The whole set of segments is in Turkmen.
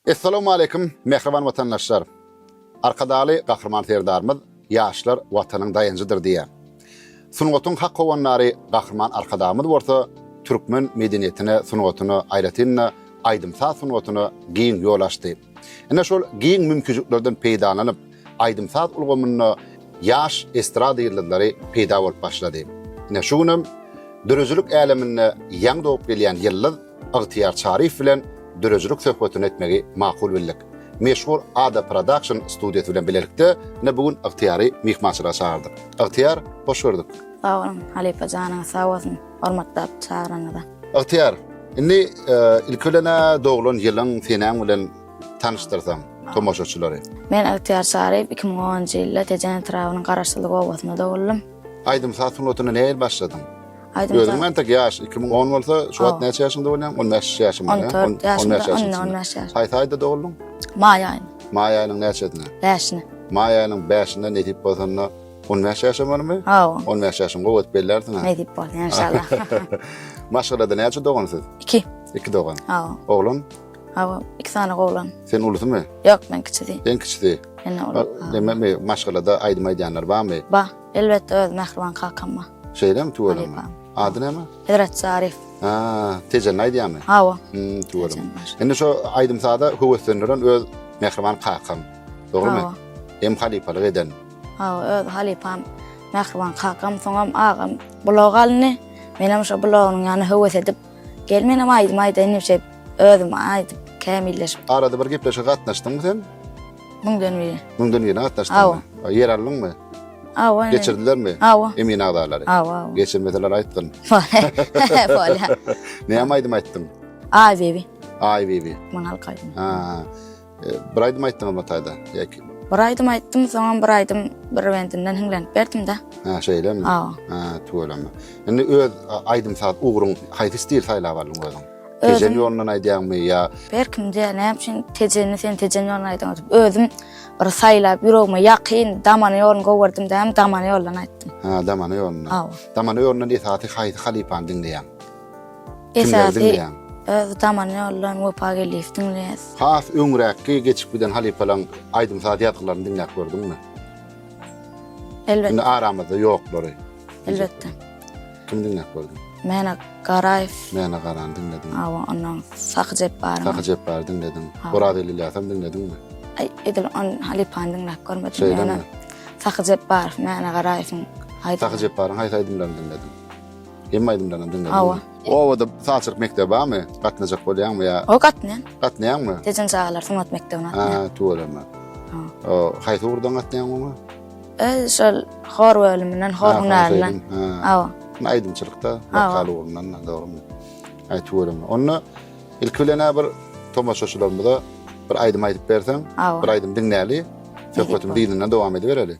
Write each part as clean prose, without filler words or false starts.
Essalawmaleýkim, mähriban watandaşlar! Arkadagly Gahryman Serdarymyz Ýaşlar Watanyň daýanjydyr diýýär. Sungatyň hak howandary Gahryman Arkadagymyz bolsa türkmen medeniýetine, sungatyna, aýratyn-da, aýdym-saz sungatyna giň ýol açdy. Ine şol giň mümkinçiliklerden peýdalanyp, aýdym-saz ulgamynda ýaş estrada ýyldyzlary peýda bolup başlady. Ine şu günem döredijilik äleminde ýaňy dogup gelýän ýyldyz Ygtyýar Çaryýew bilen döredijilik söhbetini etmegi makul bildik. Meşhur Ada Production studiýasy bilen bilelikde ine bu gün Ygtyýary myhmançylyga çagyrdyk. Ygtyýar, hoş gördük. Sag boluň, halypa janyňyz sag bolsun, hormatlap çagyranyňyza. Ygtyýar, indi ilki bilen-ä doglan ýylyň, senäň bilen tanyşdyrsaň tomaşaçylary. Men Ygtyýar Çaryýew, 2010-njy ýylda Tejen etrabynyň Garaşsyzlyk obasynda doguldym. Aýdym-saz sungatyna nähili başladyň? Özüň entek ýaş, 2010 bolsa, şu wagt näçe ýaşyňda bolýaň? 15 ýaşyň bar, 14 ýaşymda, 15 ýaş. Haýsy aýda doguldyň? Maý aýynda. Maý aýynyň näçesine? Bäşine. Maý aýynyň bäşinde nesip bolsa onda 15 ýaşamalymy? Hawa. 15 ýaşyň gowy edip bellärsiň ha. Nesip bolsa, inşallah. Maşgalada näçe dogan siz? 2. 2 dogan. Hawa. Oglan? Hawa, 2 sany oglan. Sen ulusymy? Ýok, men kiçisi. Sen kiçisi. Men uly. Dememi, maşgalada aýdym aýdýanlar barmy? Bar. Elbetde öz mähriban kakam bar. Şeýlemi tüweleme? Halypam. Ady näme? Hezret Çaryýew. Ha, Tejende aýdýarmy? Hawa. Hmm, tüweleme. Indi şo aýdym-saza höweslendiren öz mähriban kakaň. Dogrumy? Hawa. Hem halypalyk eden. Hawa, öz halypam, mähriban kakam, soňam agam blog alyndy. Menem şo blogynyň ýanyna höwes edip, gel menem aýdym aýdaýyn diýip şeýdip özüm aýdyp kämilleşip. Arada bir gepleşige gatnaşdyňmy sen? Müňden biri. Müňden birine gatnaşdyňmy? Hawa. Ýer aldyňmy? Hawa. Geçirdilermi? Hawa. Emin agzalary. Hawa, hawa. Geçirmeseler aýtgyn. Bolýar. Näme aýdym aýtdyň? Aý bibi. Aý bibi. Muny halk aýdymy. Ha. E, bir aýdym aýtdyňyz mataýda? Ýa Bir aýdym aýtdym, soňam bir aýdym bir bendinden hiňlenip berdim-de. Ha, şeýlemi? Hawa. Ha, tüweleme. Indi öz aýdym-saz ugruň haýsy stil saýlap aldyň özüň? Tejen ýolundan aýdýaňmy ýa? Her kim diýýär, näme üçin Tejenli sen Tejen ýolundan aýdyň diýip. Özüm bir saýlap ýüregime ýakyn Damana ýoluny gowy gördüm dämi, Damana ýolundan aýtdym. Ha, Damana ýolundan. Hawa. Damana ýolundan esasy haýsy halypany diňleýäň? Kimleri Esasy diňleýäň? öz Damana ýolundan Wepa Geldiýewi diňleýäs. Has öňräkki geçip giden halypalaň aýdym-saz ýazgylaryny diňläp gördüňmi? Elbetde. Indi aramyzda ýoklary. Elbetde. Kimi diňläp gördüň? Mäne Garaýew. Mäne Garany diňlediň. Hawa, ondan Sahy Jepbaryň. Sahy Jepbary diňlediň. Oraz Ilýasam diňlediňmi? Aý, edil on halypany diňläp görmedim. Şeýlemi? Sahy Jepbarow, Mäne Garaýewiň aýdymy. Sahy Jepbaryň haýsy aýdymlaryny diňlediň? Hemme aýdymlaryny diňlediňmi? Hawa. Obada sazçylyk mekdebi barmy? Gatnajak bolýaňmy ýa? Hawa, gatnaýan. Gatnaýaňmy? Tejen çagalar sungat mekdebine gatnaýan. Ha, tüweleme. Hawa. Haýsy ugurdan gatnaýaň oňa? Öz şol hor bölüminden, hor hünärinden. Hawa. Aýdymçylykda, wokal ugrundan, dogrumy? Aý, tüweleme. Onda ilki bilen-ä bir tomaşaçylarymyza bir aýdym aýdyp berseň, bir aýdym diňläli, söhbetimizi yzyndan dowam edibereli.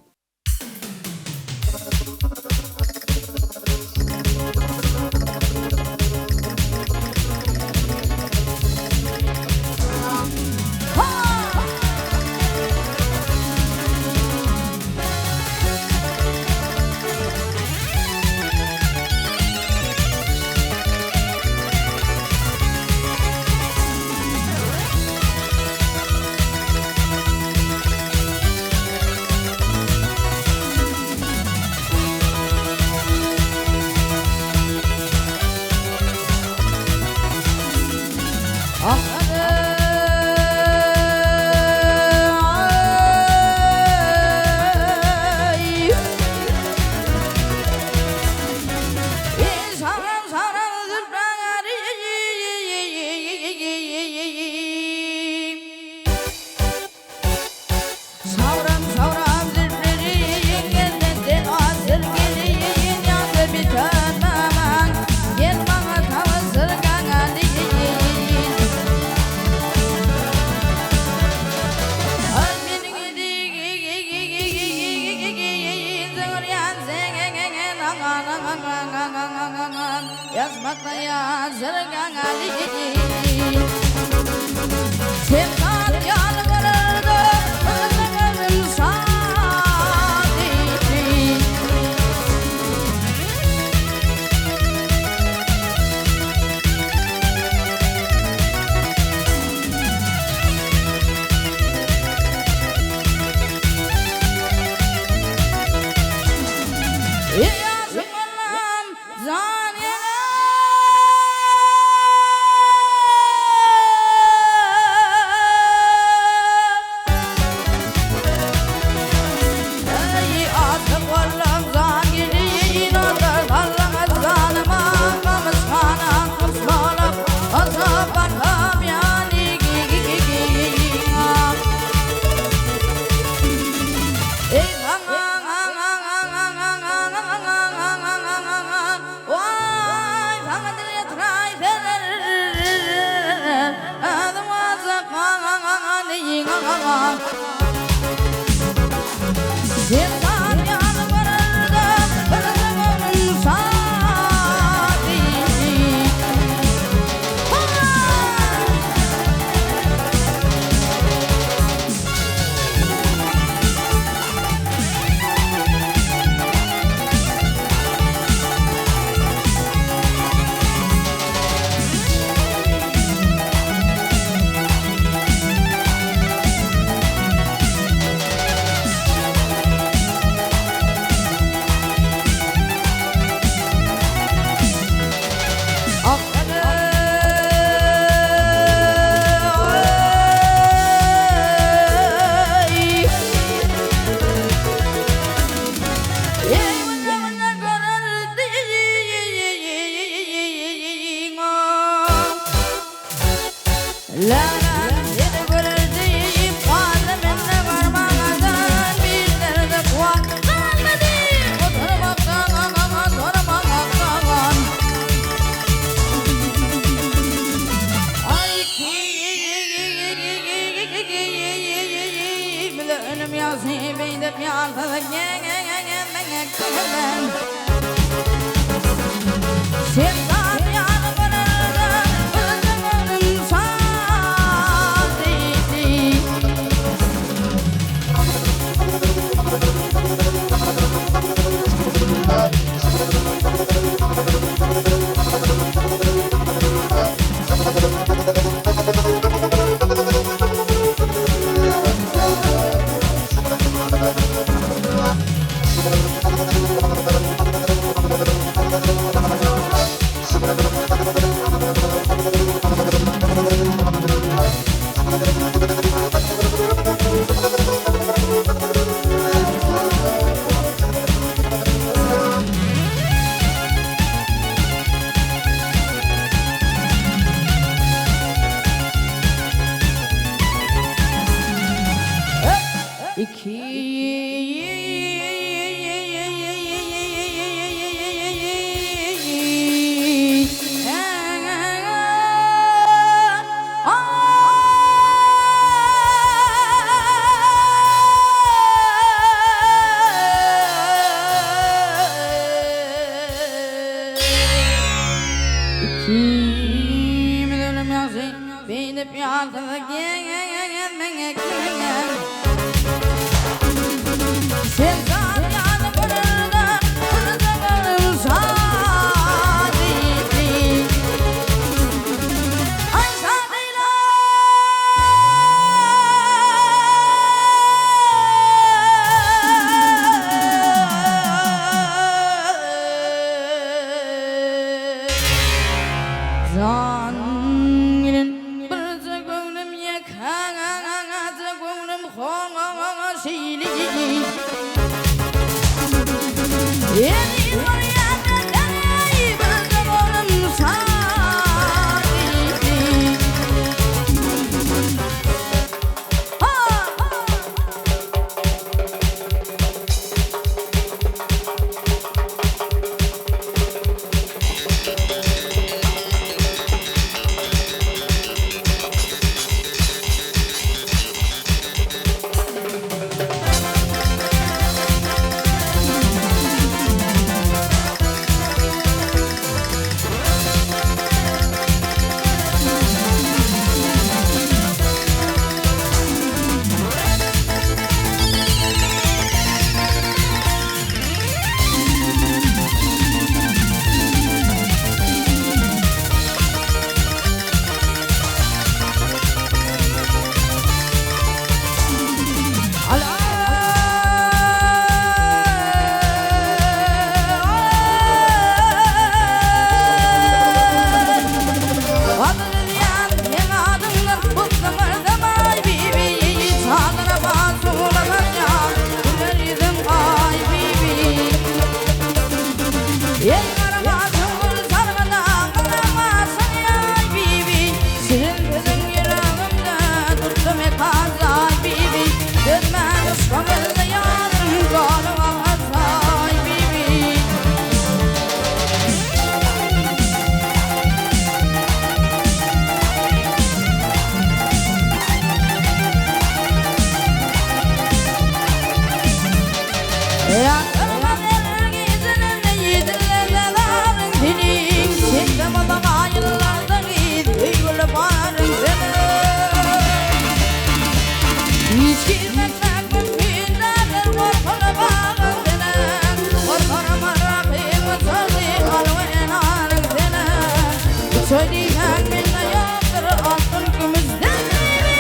Toý diýseň mende ýokdur altyn kümüşden bibi.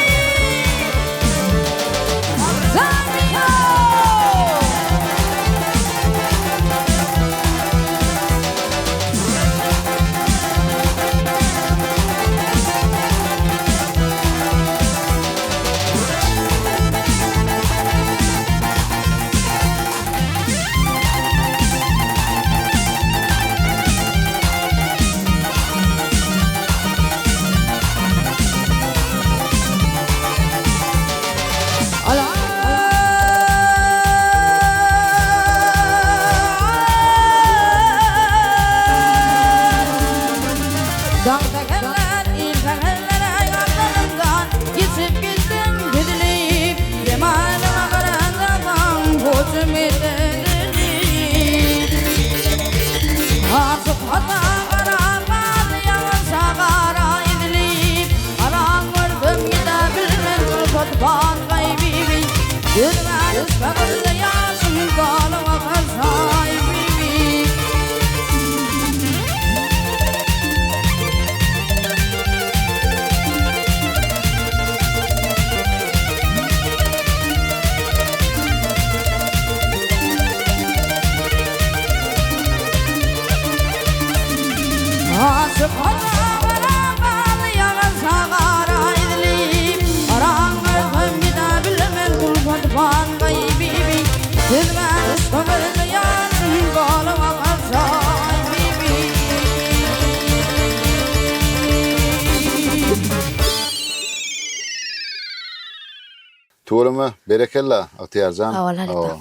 Tüweleme, berekella, Ygtyýarjan. Sag bol, halypa.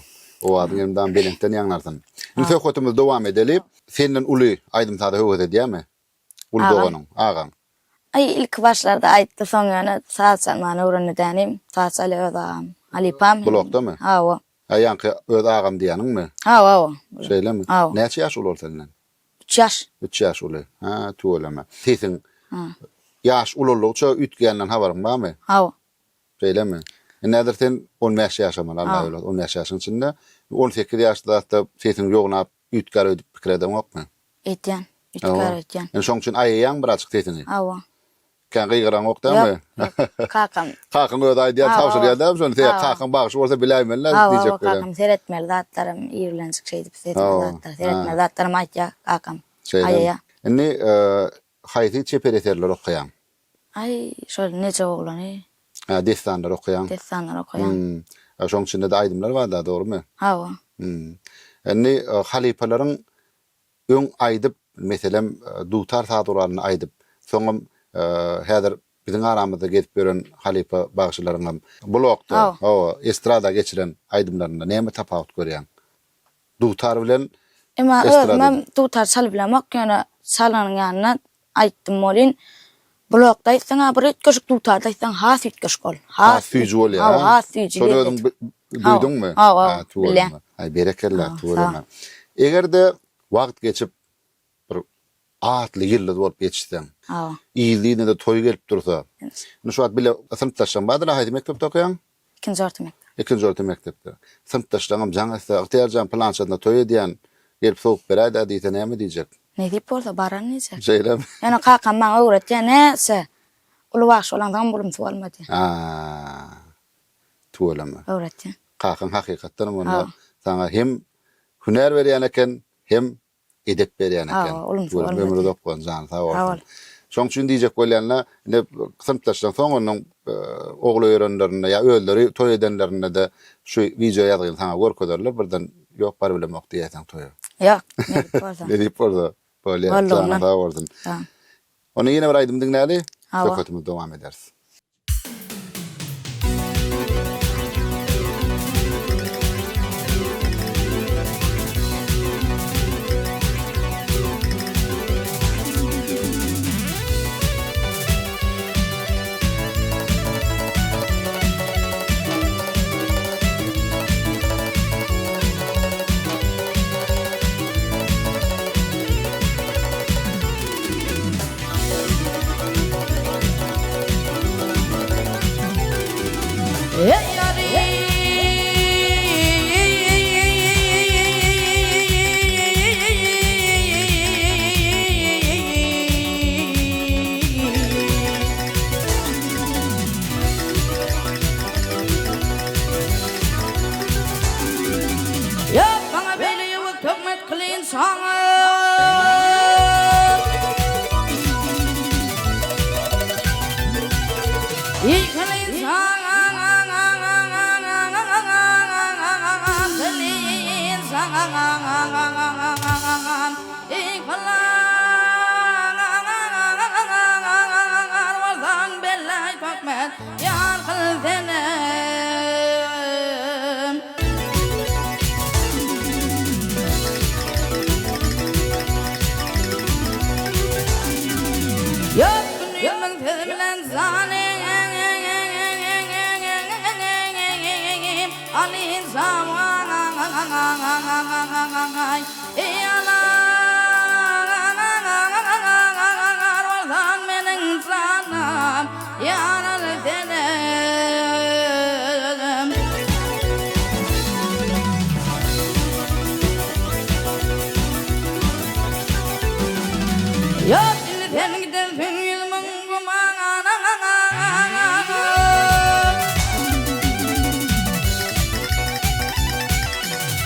Owazyň elmydam belentden ýaňlansyn. Indi söhbetimizi dowam edeli. Senden uly aýdym-saza höwes edýärmi? Uly doganyň, agaň. Aý, ilki başlarda aýtdy, soň ýöne saz çalmany öwrendi dänim. Saz çalýar öz agam. Halypam. Blokdamy? Hawa. Hä, ýaňky öz agam diýýäniňmi? Hawa, hawa. Şeýlemi? Hawa. Näçe ýaş uly ol senden? Üç ýaş. Üç ýaş uly. Hä, tüweleme. Sesiň ýaş ulaldygyça üýtgäninden habaryň barmy? Hawa. Şeýlemi? Indi häzir sen 15 ýaşamaly, Alla ýola, 15 ýaşyň içinde 18 ýaşda zatda sesiň ýognap üýtgär öýdüp pikir edeňokmy? Edýän. Üýtgär öýdýän. Indi şoň üçin aýaýaň birazjyk sesiňi. Hawa. Kän gygyraňok dämi? Ýok, ýok. Kakam. Kakaň özi aýdýar, tabşyrýar dämi şony? Sen kakaň bagşy bolsa biläýmeli-dä diýjek Hawa, kakam seretmeli zatlaram ir bilenjik şeýdip seretmeli zatlar, seretmeli zatlaram aýdýar kakam. Aýaýar. Indi haýsy çeper eserleri okaýaň? Aý, şol Nejep oglany. Hä, dessanlary okaýaň. Dessanlary okaýan. Hmm. Şoň içinde-de aýdymlar bar-da, dogrumy? Hawa. Hmm. Indi halypalaryň öň aýdyp, meselem, dutar saz guralyny aýdyp, soňam häzir biziň aramyzda gezip ýören halypa bagşylaryňam blokda, hawa, estrada geçiren aýdymlarynda näme tapawut görýäň? Dutar bilen Emma özümem dutar çalyp bilemok, ýöne çalanyň ýanyna aýtdym welin, blokda aýtsaň-a bir üýtgeşik, dutarda aýtsaň has üýtgeşik ol. Has süýji bolýar, Hawa, has süýji. Şony özüň duýduňmy? Hawa, hawa, bilýän. Aý, berekella, tüweleme. Eger-de wagt geçip bir atly ýyldyz bolup ýetişseň, yzly-yzyna-da toý gelip dursa, indi şu wagt bile synpdaşlaň bardyr-a, haýsy mekdepde okaýaň? Ikinji orta mekdep. Ikinji orta mekdepde. Synpdaşlaňam jaň etse, Ygtyýar jan pylançasyna toý edýän, gelip sowup beräý-dä diýse näme diýjek? Nesip bolsa bararyn diýjek. Şeýlemi? Ýöne kakam maňa öwretýär, näçe uly bagşy bolaňsoňam ulumsy bolma diýýär. A-a. Tüweleme. Öwretýär. Kakaň hakykatdanam onda saňa hem hünär berýän eken, hem edep berýän eken. Tüweleme ömri uzak bolsun, jany sag bolsun. Şoň üçin diýjek bolýan-da, indi synpdaşlaryň soň onuň ogly öýerenlerinde ýa özleri toý edenlerinde-de şu wideo ýazgyny saňa görkezerler, birden ýok barybilemok diýäýseň toýa. Ýok, nesip bolsa. Nesip bolsa. Bolýar, janyň sag bolsun. Onda ýene bir aýdym diňläli, söhbetimizi dowam ederis. Ahmet ýar kyl senem. Ýok gündizmiň sözi bilen zanym Aly zaman Eý alar bolsaň meniň janym Ýaraly senem. Ýok indi sen gidensiň ýüzümiň gumana.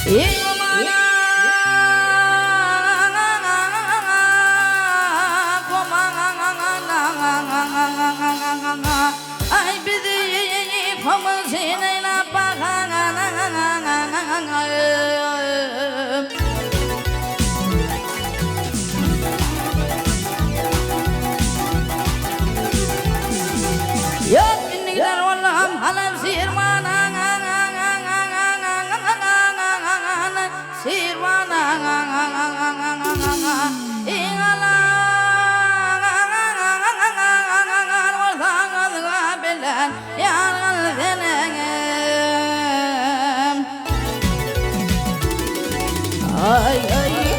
Eý gumana gumana Aý bizi komşyn eýläp bakana. Ýok indi gider bollam Halap Şirwana Şirwana Iň alan bolsaň özge bilen Ýargal seneňem. Ay ay ay ay.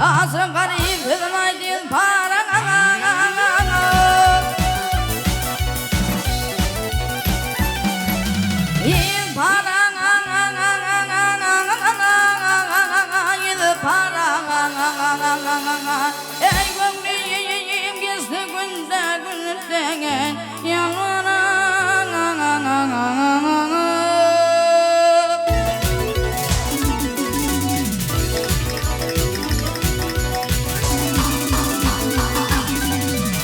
Aşyk Garyp sözün aýdýan para. Ýüz para ýüz para. Eý göwnüm geçdi günde günleň ýalbara.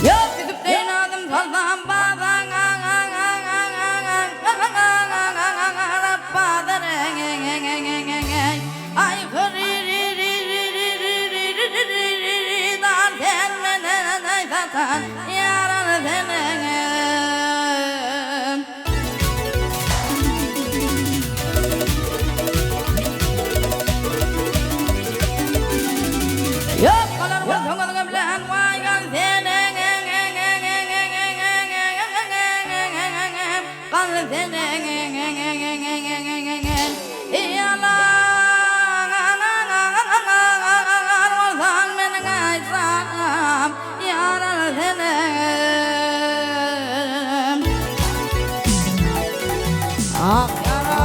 Ýok gidip deýnadym salsam bazar Aý hyrydar sen menen aý satan ýaran seneňem. Ýok bolar bolsaň özüňe bilen waý gal seneňem gal seneňem Ýalan bolsaň meniň aýtsam ýaran seneňem. Ak ýara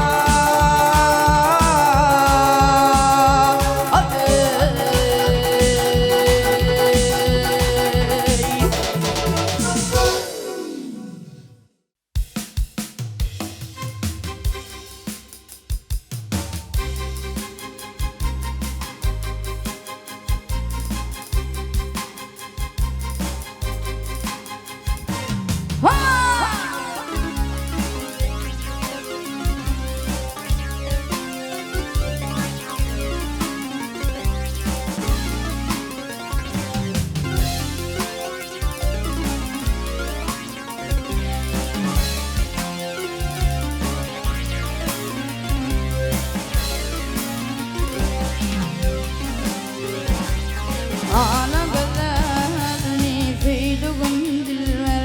Ala gözlerini söýdügim dilber.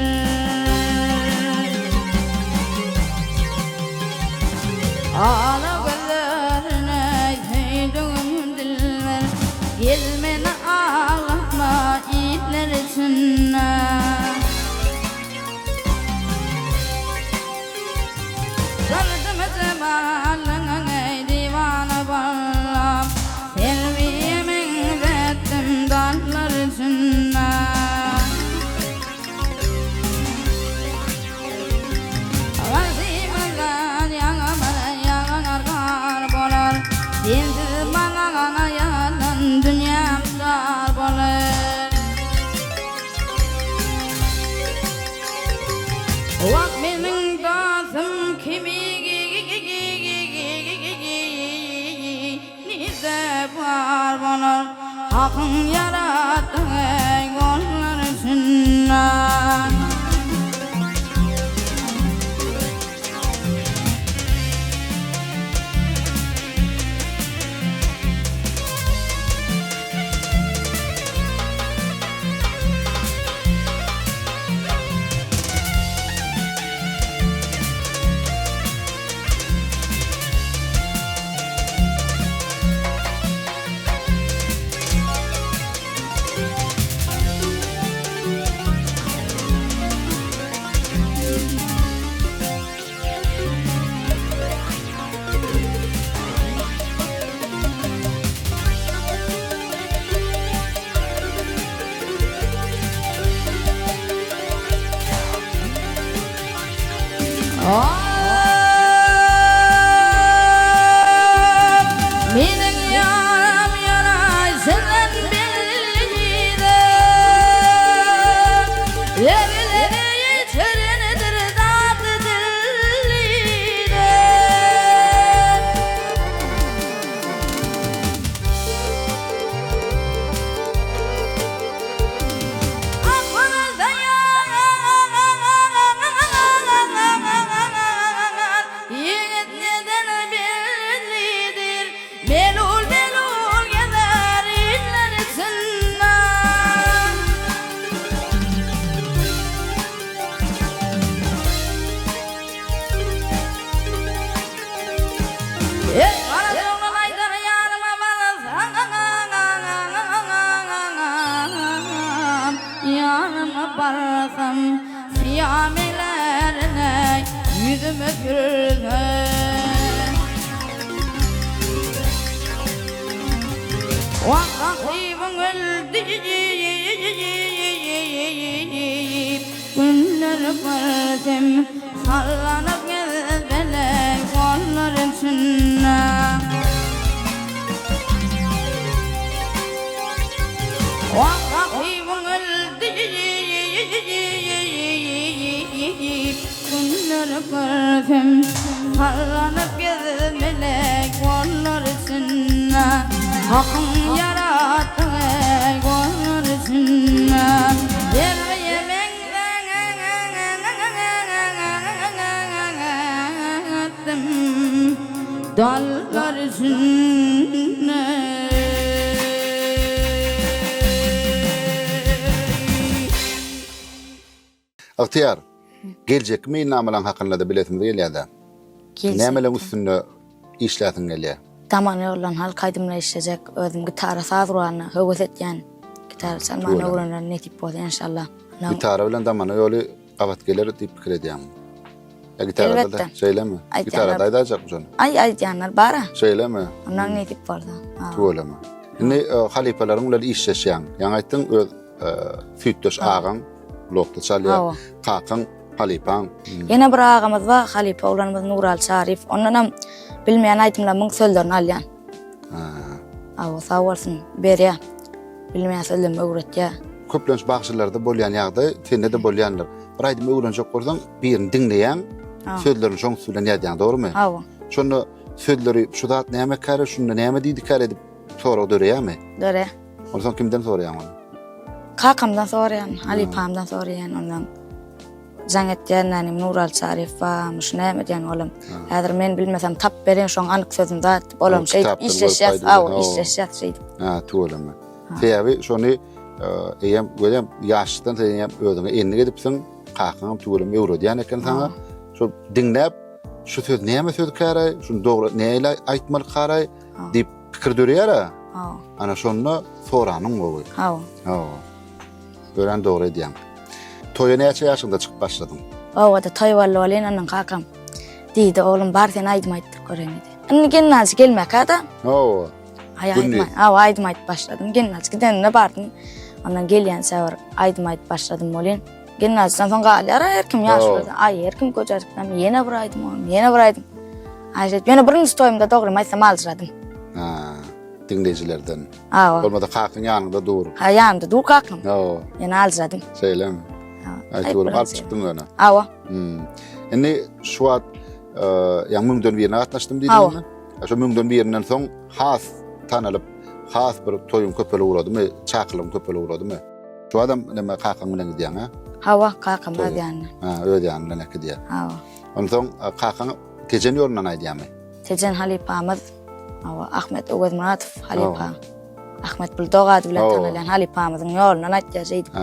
Ala gözlerine söýdügim dilber. Gel meni ağlatma iller. bolar Hakyň ýaratdygy gollar içinde. Meniň ýaram ýaraý senden bellidir. Lebleri çirindir datly dillidir. Ýigit neden bellidir, Melul-melul gezer iller içinde. Eý, gara oglan aýdar ýanyma barsaň, Ýanyma barsam, syýa melerine ýüzüme sürse. Wah, rakybyň öldi diýip, Günler görsem, sallanyp gezseler gollar içinde. Wah, rakybyň öldi diýip, Günler görsem, sallanyp gezmelek gollar içinde. Hakyň ýaratdygy gollar içinde. Derýa meňzetdim dallar içinde. Ygtyýar, geljekki meýilnamalaryň hakynda-da bilesimiz gelýär-dä. Nämeleriň üstünde işläsiň gelýär? Daman ýollan halk aýdymyna işlejek, özüm gitara saz guralyna höwes etýän. Gitara çalmany öwrenerin nesip bolsa enşalla. Gitara bilen damana ýoly gabat geler diýip pikir edýäňmi? Ýa gitarada-da şeýlemi? Gitarada aýdaýjakmy şony? Aý aýdýanlar bar-a. Şeýlemi? Ondan nesip bolsa. Tüweleme. Indi halypalaryň bilen işleşýäň. Ýaňy aýtdyň öz süýtdeş agaň Blokda çalýar. Kakaň, halypaň. Ýene bir agamyz bar, halypa oglanymyz Nuraly Çaryýew. Ondanam bilmeýän aýdymlarymyň sözlerini alýan. Hawa, sag bolsun, berýär. Bilmeýän sözlerimi öwretýär. Köplenç bagşylarda bolýan ýagdaý, sende-de bolýandyr. Bir aýdymy öwrenjek bolsaň, birini diňleýäň, sözlerini şoň üsti bilen ýazýaň, dogrumy? Hawa. Şonda sözleri şu zat nämekäre, şunda näme diýdikäre edip sorag döreýärmi? Döreýär. Onsoň kimden soraýaň ony? Kakamdan soraýan, halypamdan soraýan ondan. Jaň etýän nänim Nuraly Çaryýew barmy, şu näme diýen olam. Häzir men bilmesem tap bereýin şoň anyk sözüni zat diýip, olam şeýdip işleşýäs, aw, işleşýäs şeýdip. Ha, tüweleme. Sebäbi şony eýýäm görýän ýaşdan sen eýýäm özüňe endik edipsiň, kakaňam tüweleme öwredýän eken saňa. Şol diňläp şu söz näme söz käraý, şuny dogry näle aýtmaly karaý diýip Pikir döreýär-ä. Hawa. Ana şonda soranyň gowy. Hawa. Hawa. Örän dogry edýäň. Toýa näçe ýaşyňda çykyp başladyň? Obada toý boldy welin ondan kakam diýdi, oglum bar sen aýdym aýtdyryp göreýin diýdi. Indi gelnaljy gelmäkä-de. Hawa. Aý aýdym, hawa aýdym aýdyp başladym. Gelnaljy gideninde bardym. Ondan gelýänçä bir aýdym aýdyp başladym welin. Gelnaljydan soň galýar her kim ýaşuly. Aý her kim göjeripem ýene bir aýdym, oglum, ýene bir aýdym. Aý ýöne birinji toýumda dogrymy aýtsam aljyradym. Ha, diňleýjilerden. Hawa. Bolmasa kakyň ýanyňda dur. Ha, ýanymda dur kakam. Hawa. Ýene aljyradym. Şeýlemi? Aý turup alyp çykdyň ýöne. Hawa. Hmm. Indi şu wagt ýa müňden birine gatnaşdym diýdiňmi? Şo müňden birinden soň has tanalyp, has bir toýuň köpelip ugradymy, çakylygyň köpelip ugradymy? Şu adam näme kakaň bilen gidýäň, ha? Hawa, kakam öz ýanyna. Ha, öz ýany bilen äkidýär. Hawa. Onsoň kakaň Tejen ýolundan aýdýarmy? Tejen halypamyz, hawa, Ahmet Öwezmyradow halypa. Ahmet Buldog ady bilen tanalýan halypamyzyň ýolundan aýtýar şeýdip. Ha,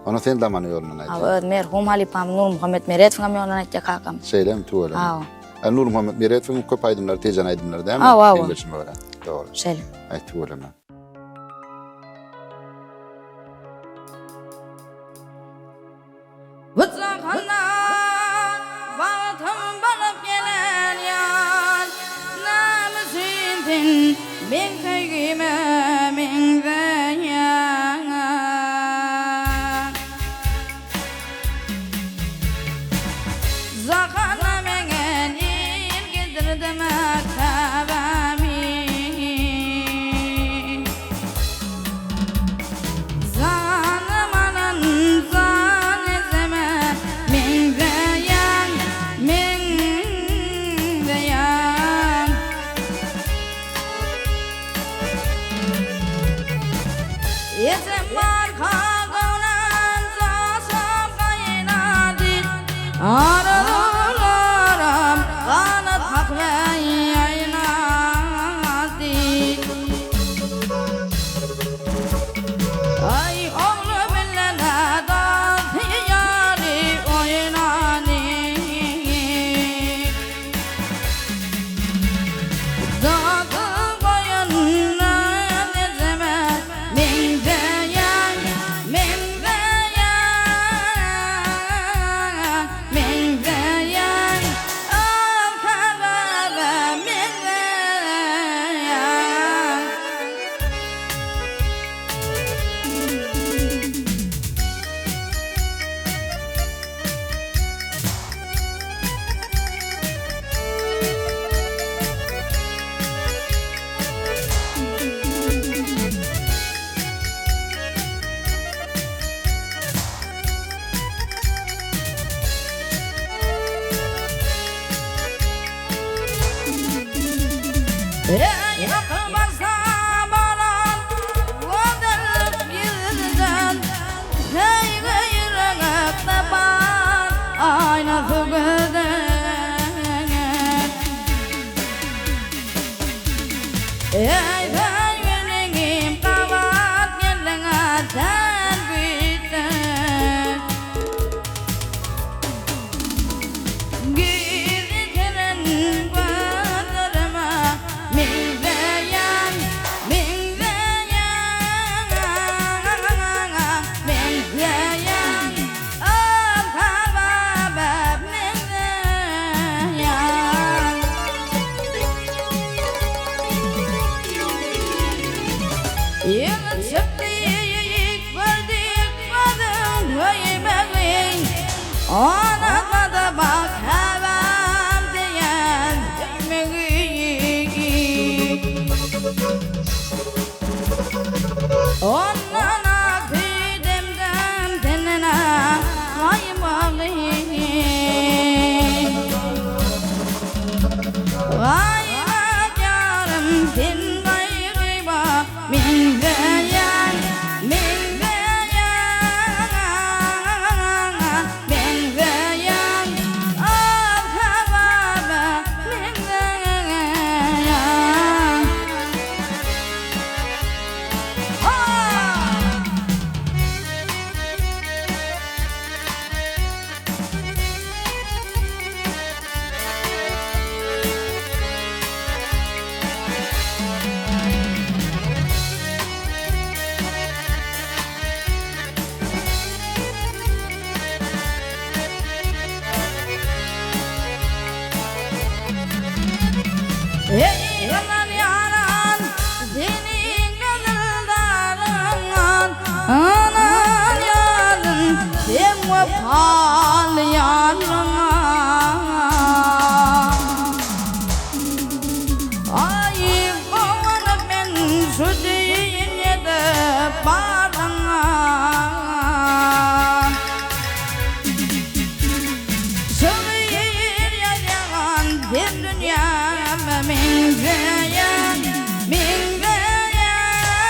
ony sen zamany ýolundan aýtýar. Hawa, öz merhum halypamyz Nurmuhammet Meredowyň hem ýolundan aýtýar kakam. Şeýlemi, tüweleme. Hawa. Nurmuhammet Meredowyň köp aýdymlary Tejen aýdymlary dälmi? Hawa, hawa. Meň bilşime görä. Dogry. Şeýle. Aý, tüweleme. Bu jahanda bagtym bolup gelen ýar, Näme üçin sen meň söýgime meňzeýäň? Jahanda meňen il gezdirdi mertebämi. Janym alan jan ejeme meňzeýäň, meňzeýäň. Ejem barka göwnem joşup gaýnady, Arzuwlarym ganat kakyp ýaýnady. Aý ogly bilen dost ýaly oýnany. Dagy goýun ejeme meňzeýän, meňzeýän, meňzeýän, Al-Kababa meňzeýän. Eý, akyl barsa balam, gözellik ýüzden, Söýgi ýüregiňde bar, aýnasy gözel. Eý, söýgüligim gabat geldiň-ä sen güýçden. Gizlenen gözlerime meňzeýän, meňzeýän, meňzeýän, Al-Hababa meňzeýän. Ýyly çykdy, gördük gözüň köýmegin, Onatmady bak häbäm diýen söýmegi. Ondan-a küýdemden senden-ä gaýmagy. Gaýybat ýarym sen gaýgyba meňzeýäň, meňzeýäň, meňzeýäň, al-hababa meňzeýäň. Ha! Eý, aman ýaran, seniň gyzyldaryňdan, Anan ýaryn, seň wepaly ýaryňa. Aý, guwanyp men şu dünýede baryňa. Şygyr ýazýan sen dünýäme meňzeýän, meňzeýän.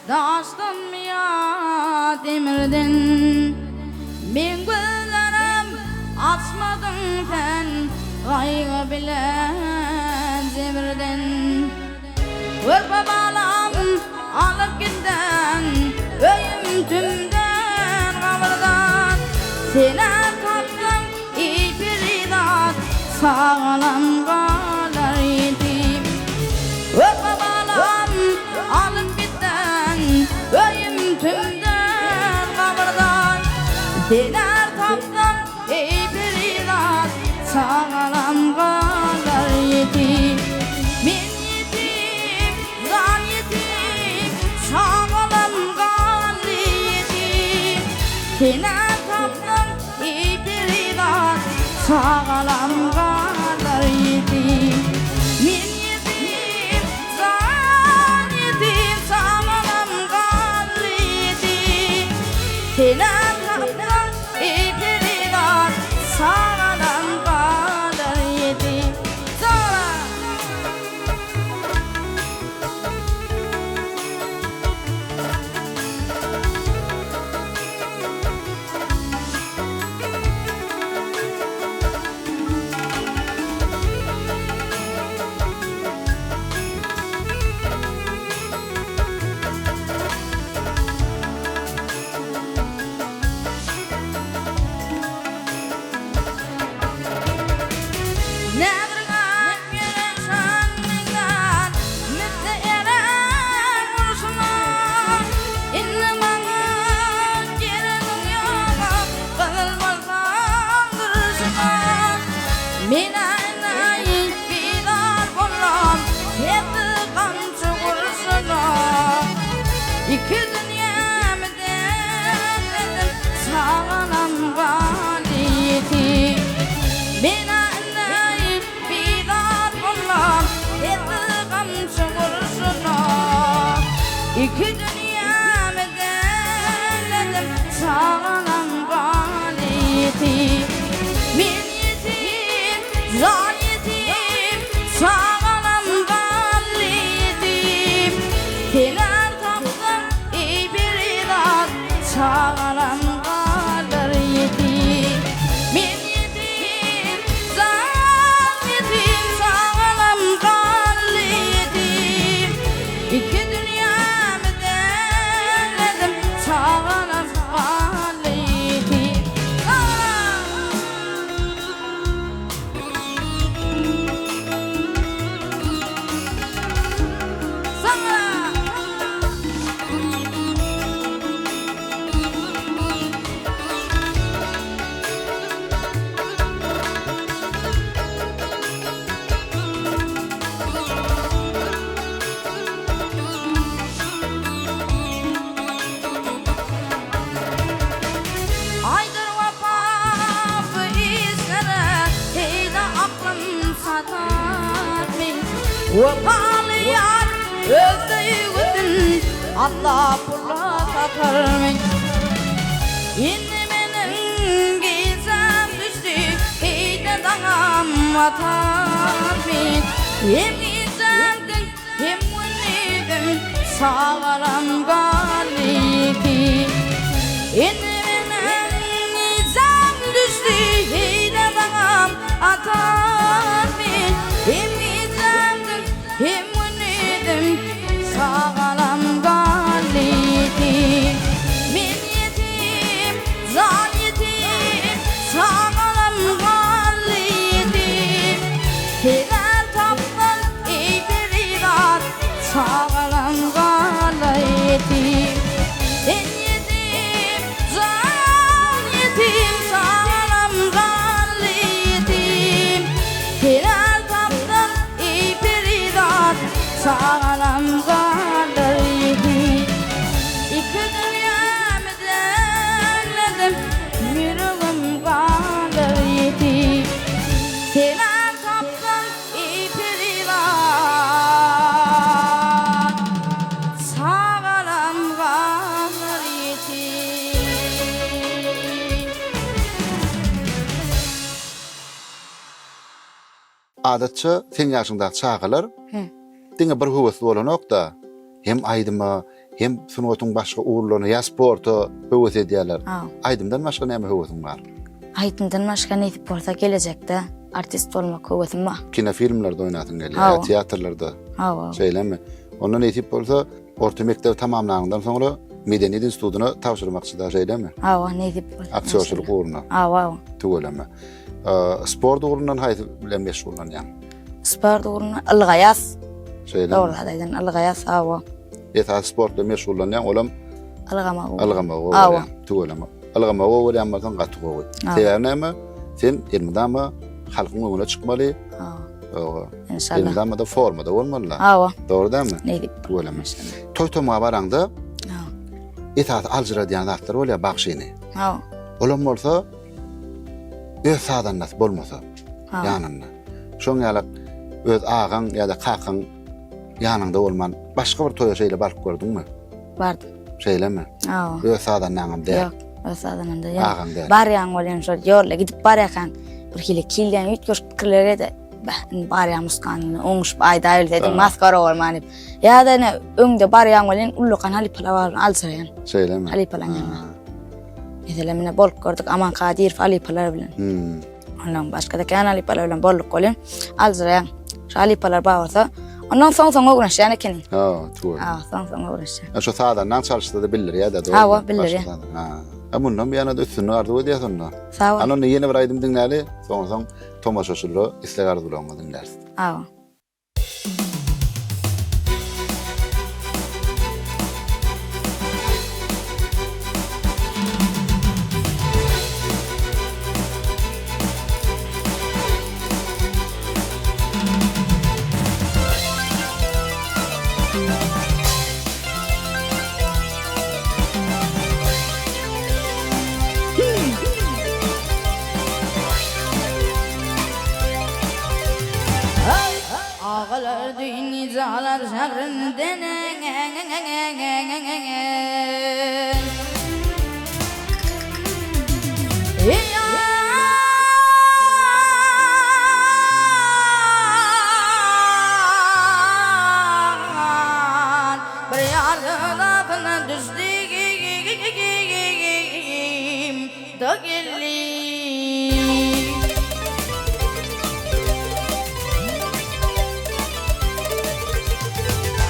Daşdanmy ýa demirden? Meň gözlerim açmadyň sen Gaýgy bilen jebirden. Körpe balam alyp gitdiň Öýüm tümden gabyrdan. Senem tapsaň eý perizat Çagalam galar ýetim. Körpe balam alyp gitdiň Öýüm tümden gabyrdan. Senem tapsaň Eý perizat, çagalam galar ýetim. Men ýetim, jan ýetim, çagalam galdy ýetim. Sen-ä tapsaň, eý perizat, çagalam galar ýetim. Men ýetim, jan ýetim, çagalam galdy ýetim. Sen-ä tapsaň, Eý perizat, çagalam galar ýetim. Çagala! Deňledim çagalam galdy ýetim. Men-ä bizar bolam sessiz gamçy gurşuna. Iki dünýämi deňledim çagalam galdy ýetim. Men ýetim, jan ýetim, çagalam galdy ýetim. Kenar tapsaň eý perizat, çagalam galar ýetim. Men ýetim, jan ýetim, çagalam galdy ýetim. Iki dünýämi deňledim, çagalam galdy ýetim. Aýdyr wepa bu işlere heýde aklym çatarmy? Wepaly ýar öz söýgüsin asla pula satarmy? Indi meniň gijäm düşdi heýde daňam atarmy? Hem gijämdiň hem gündizim çagalam galdy. Indi meniň gijäm düşdi heýde daňam atarmy? Hem gijämdiň hem gündizim çagalam galdy. Men ýetim, jan ýetim, çagalam galdy ýetim. Helal tapsaň eý perizat, çagalam galdy ýetim. Sen ýetim, jan ýetim, çagalam galdy ýetim. Helal tapsaň eý perizat, çagalam galdy ýetim. Iki dünýämi deňledim, ýüregim galar ýetim. Selam tapsaň eý perizat, çagalam galar ýetim. Adatça seň ýaşyňdaky çagalar diňe bir höwesli bolanok-da, hem aýdyma, Hem sungatyň başga ugurlaryna ýa sporta höwes edýärler. Aýdymdan başga näme höwesiň bar? Aýdymdan başga nesip bolsa gelejekde artist bolmak höwesim bar. Kinofilmlerde oýnasyň gelýär, ýa teatrlarda. Hawa. Şeýlemi? Onda nesip bolsa orta mekdebi tamamlanyňdan soňra Medeniýet institutyna tabşyrmakçy-da, şeýlemi? Hawa, nesip bolsa. Aktýorçylyk ugruna. Hawa. Tüweleme. Sport ugrundan haýsy bilen meşgullanýaň? Sport ugrundan ylgaýas. Şeýle. Dogry aýdan ylgaýas, hawa. Esasy sport bilen meşgullanýaň, olam ylgamagy. Ylgamagy gowy görýäň. Tüweleme. Ylgamagy gowy görýän bolsaň gaty gowy. Sebäbi näme? Sen elmydama halkyň öňüne çykmaly. Hawa. Inşallah. Elmydama da formada bolmaly. Hawa. Dogry dälmi? Nädip? Tüweleme. Toý-tomga baraňda esasy aljyradýan zatlar bolýar bagşyny. Hawa. Olam bolsa öz sazandasy bolmasa ýanynda. Şoň ýaly öz agaň ýa-da kakaň ýanyňda bolman başga bir toýa şeýle baryp gördüňmi? Bardym. Şeýlemi? Hawa. Öz sazandaňam däl. Ýok, öz sazandam däl. Agaň däl. Barýaň bolýan şol ýolda gidip barýarkaň bir hili kilýän üýtgeşik pikirler ede. Beh, indi barýan muskanyny oňuşyp aýdaýbilsedim, maskara bolman diýip. Ýa-da ine öňde barýaň welin ullakan halypalar bar, aljyraýan. Şeýlemi? Halypalaryň ýanynda. Meselem, ine bolup gördük Aman Kadyrow halypalar bilen. Hmm. Ondan başga-da kän halypalar bilen bolduk welin, aljyraýan. Şu halypalar bar bolsa, ondan soň-soň öwrenişýän ekeniň. Ha, tüweleme. Ha, soň-soň öwrenişýän. Ha, şu sazandan çalyşsa-da bildirýär-de, dogry. Hawa, bildirýär. Ha. Ha, mundan bu ýana-da üstünlik arzuw edýäs onda. Sag bol. Ana, onda ýene bir aýdym diňläli, soň-soň tomaşaçylara isleg-arzuwlaryňy diňläris. Hawa. Agalar düýn jalar şährinden Bir ýardan atyna düşdi Da geldi.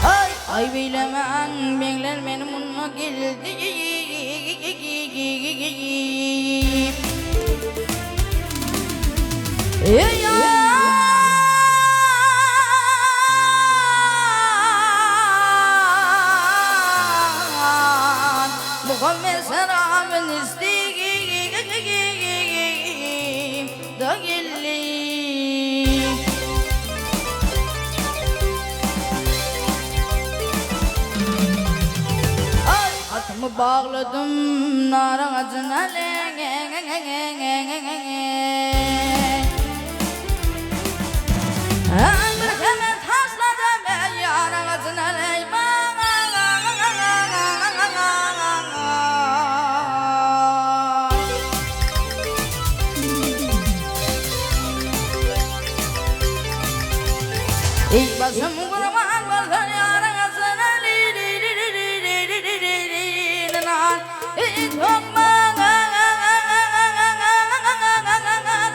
Aý, aý beýlemäň, begler meni munda geldi. Eý, Muhammet şerabyn içdi da geldi. Aý, atymy bagladym nar agajyna Aý, bir kemer taşladym el ýar agajyna Eý başym gurban bolsun ýaryň asyna Eý tokmaň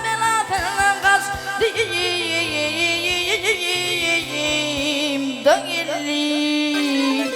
belasyndan gaç diýim da geldim.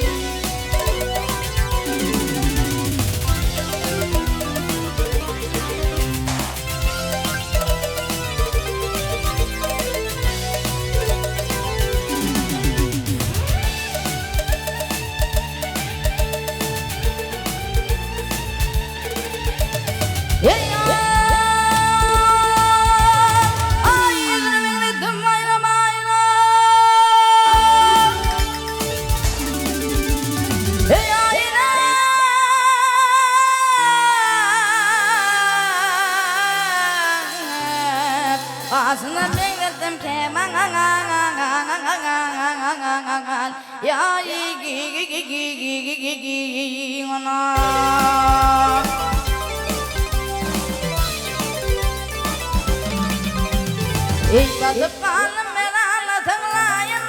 Eý batyp galdym men alla tyňlaýyn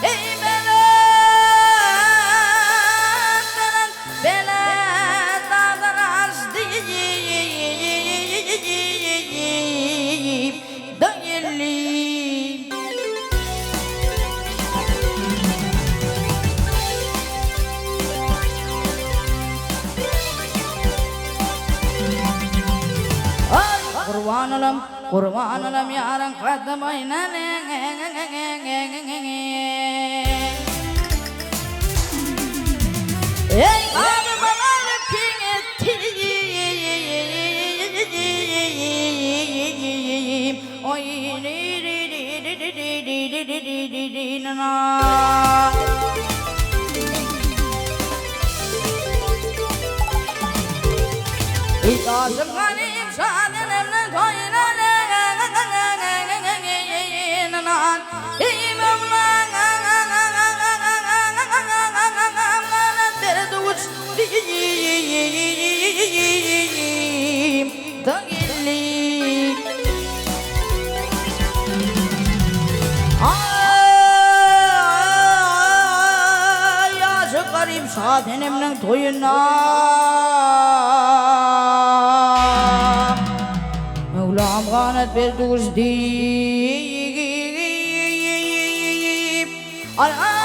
Eý. olam, gurban olam ýaryň kaddy boýuna. Eý, galyma galyp kiň etdim, oý, Aşyk garyp şadenemniň toýuna Eý Möwlam derdi uçdym da geldim. Aý aşyk garyp Şasenemniň toýuna Möwlam ganat berdi uç diýip Aý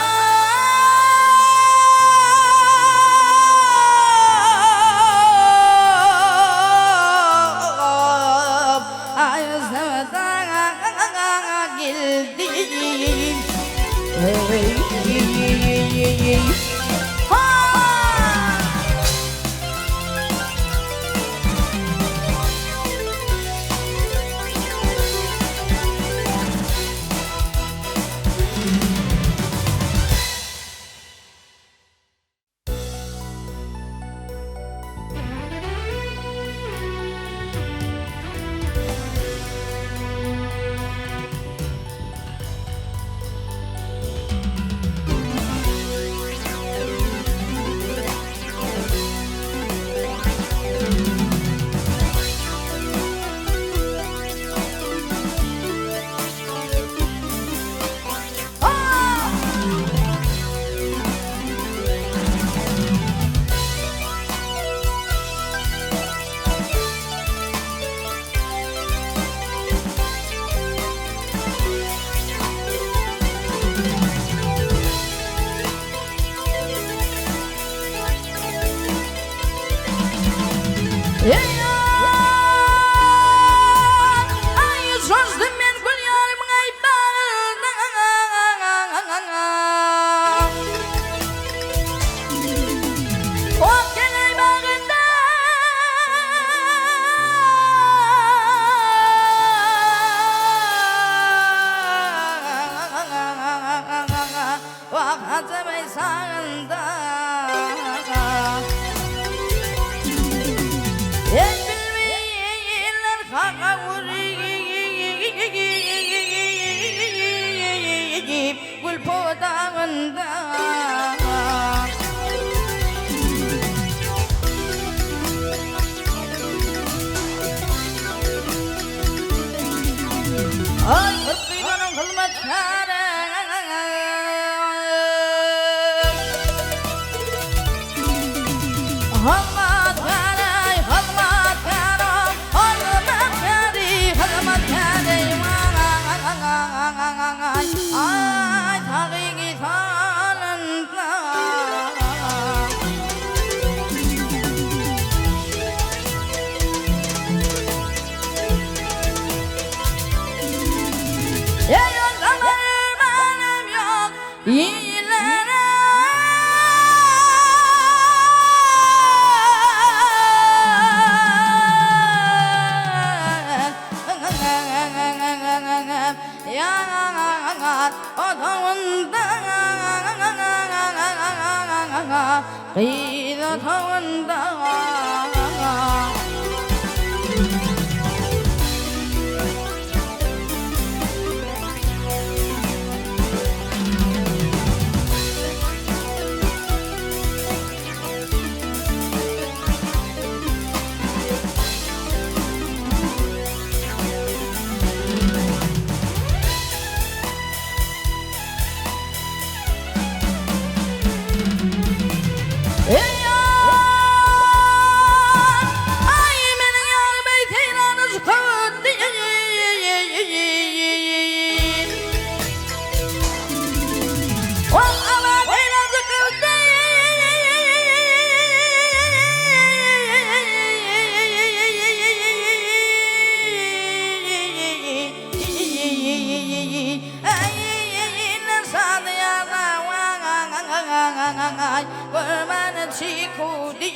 Görmäne çykudy.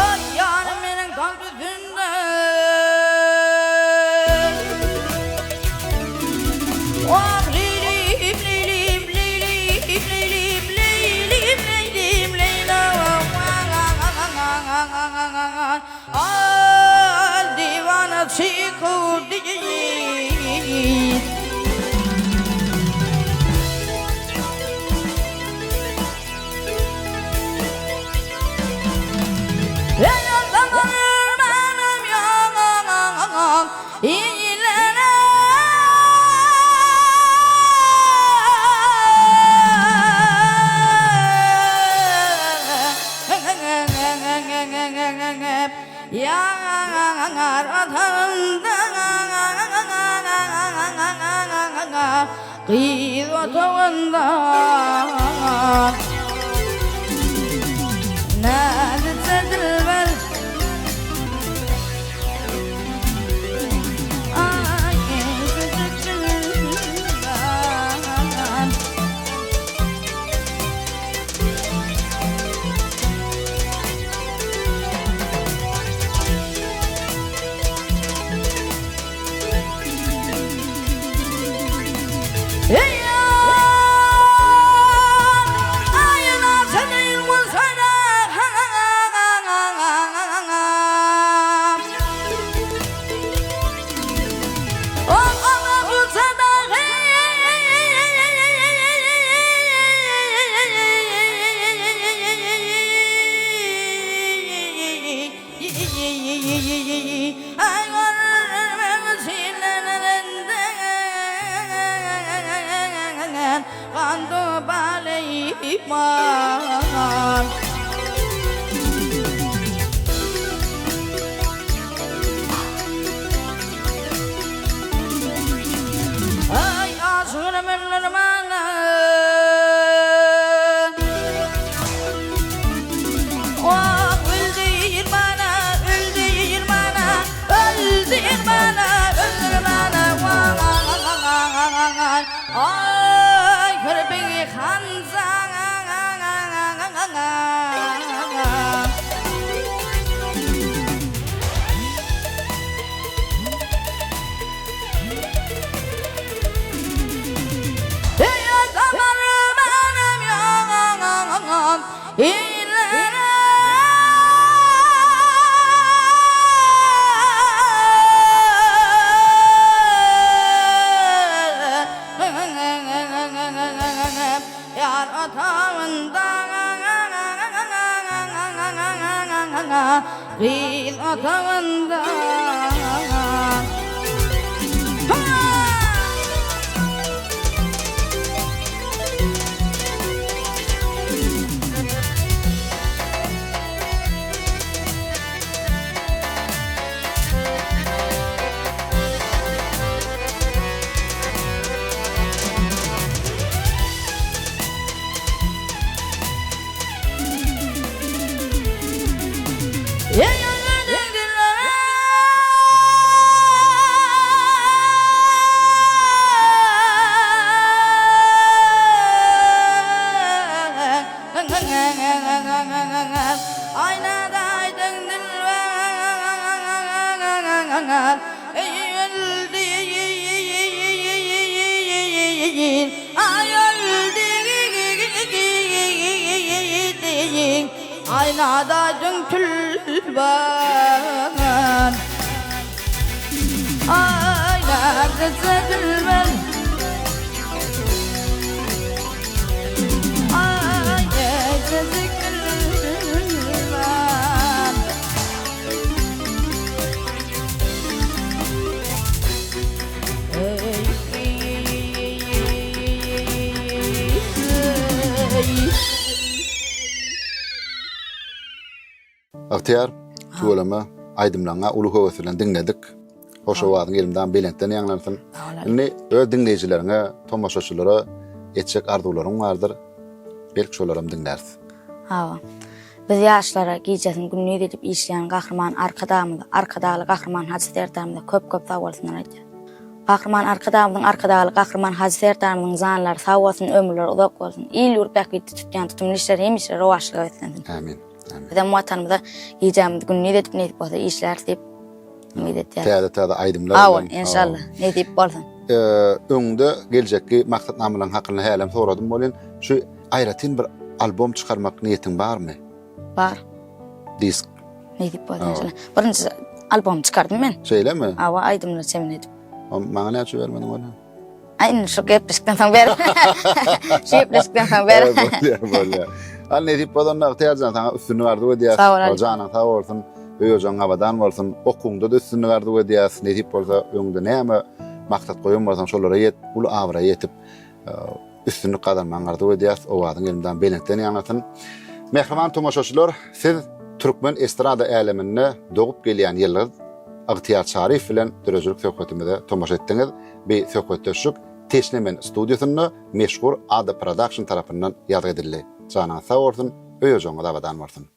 Aý ýarym meniň dag düzünde. Wah leýlim leýlim leýlim leýlim leýlim leýlim leýla Al diwana çykudy. Gyz otagynda Näzikje dilber Aý näzikje dilber. Wah öldür bana öldür bana öldür bana öldür bana wah Ay kirpigi hanjan. Gyz otagynda. Aýnada düňkülmän Aýnada çekilmän Aýnada çekilmän. Ygtyýar, tüweleme, aýdymlaryňa uly höwes bilen diňledik. Hoş owazyň elimdan belentden ýaňlansyn. Indi öz diňleýjileriňe, tomaşaçylara etjek arzuwlaryň bardyr. Belki şolaram diňläris. Hawa. Biz ýaşlara gijesini gündiz edip işleýän Gahryman Arkadagymyza, Arkadagly Gahryman Hajy Serdarymyza köp köp sag bolsunlar aýdýar. Gahryman Arkadagymyzyň Arkadagly Gahryman Hajy Serdarymyzyň janlary sag bolsun, ömürleri uzak bolsun. Il-ýurt bähbitli tutýan tutumly işleri hemişe rowaçlyga beslensin. Amin. Amin. Bizem Watanymyza gijämizi gündiz edip nesip bolsa işläris diýip umyt edýäris. Täze täze aýdymlar Hawa, enşalla. Nesip bolsun. Öňde geljekki maksatnamalaryň hakynda hälem soradym welin, şu aýratyn bir albom çykarmak niýetiň barmy? Bar. Disk. Nesip bolsa inşallah. Birinji albom çykardym men. Şeýlemi? Hawa, aýdymlary çemen edip. Maňa näme üçin bermediň ony? Aý, indi şu gepleşikden soň ber. Şu gepleşikden soň ber. Bolýar, bolýar. Al nesip bolanda Ygtyýarjan saňa üstünlik arzuw edýäs. Sag bol. Janyň sag bolsun, öý-ojagyň abadan bolsun. Okuwyňda-da üstünlik arzuw edýäs. Nesip bolsa öňde näme maksat goýan bolsaň şolara ýet, uly abraýa ýetip üstünlik gazanmagyňy arzuw edýäs. Owazyň elmydam belentden ýaňlasyn. Mähriban tomaşaçylar, siz türkmen estrada äleminde dogup gelýän ýyldyz Ygtyýar Çaryýew bilen döredijilik söhbetimize tomaşa etdiňiz. Bi söhbetdeşlik Teşne men studiýasynda meşhur Ada Production tarapyndan ýazgy edildi. Janyňyz sag bolsun, öý-ojagyňyz abadan bolsun!